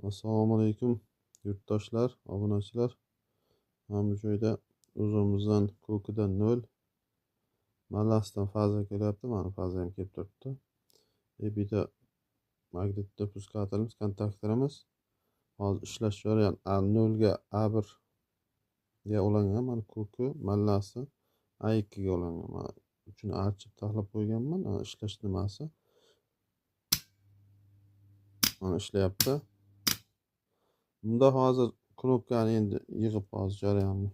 Assalomu alaykum yurtdoshlar, obunachilar. Mana bu joyda o'zimizdan ko'kidan 0, mallasdan faza kelyapti. Mana faza ham kelib turibdi. Bitta magnitda puskatorimiz, kontaktorimiz hozir ishlash jarayon A0 ga A1 ga ulangan. Mana ko'ki mallasi A2 ga ulangan. Mana uchini archib taxlab qo'yganman. Mana ishlash nimasi? Mana ishlayapti. Bunda hozir knopkani endi yig'ib hozir jarayonni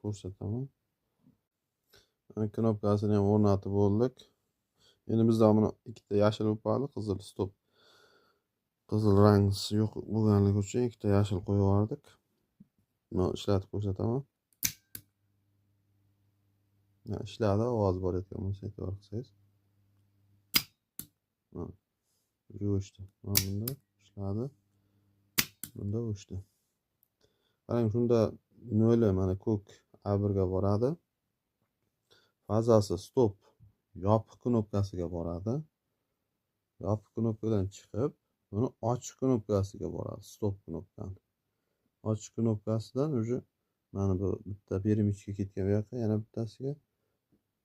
ko'rsataman. Mana knopkasini ham o'rnatib bo'ldik. Endi bizda buni ikkita yashil bo'lib qoldi, qizil stop. Qizil rangsi yo'q bo'lganligi uchun ikkita yashil qo'yib yubordik. Buni ishlatib ko'rsataman. Mana ishladi, ovoz borayotgan bo'lsa e'tibor qilsangiz. Mana o'chdi. Mana bunda ishladi. Bunda o'chdi. Qarang, shunda 0 mana ko'k A1 ga boradi. Fazasi stop yopiq knopkasiga boradi. Yopiq knopkadan chiqib, buni ochiq knopkasiga boradi, stop knopkani. Ochiq knopkasidan уже mana bu bitta перемычка ketgan bu yoqqa, yana bittasiga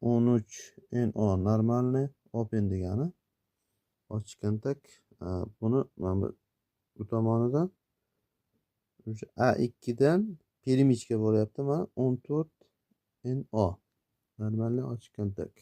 13 NO нормальный open degani ochiq kontakt. Buni mana bu tomonidan o'sha A2 dan перемычка bo'lyapti. Mana 14 NO нормальный ochiq kontakt.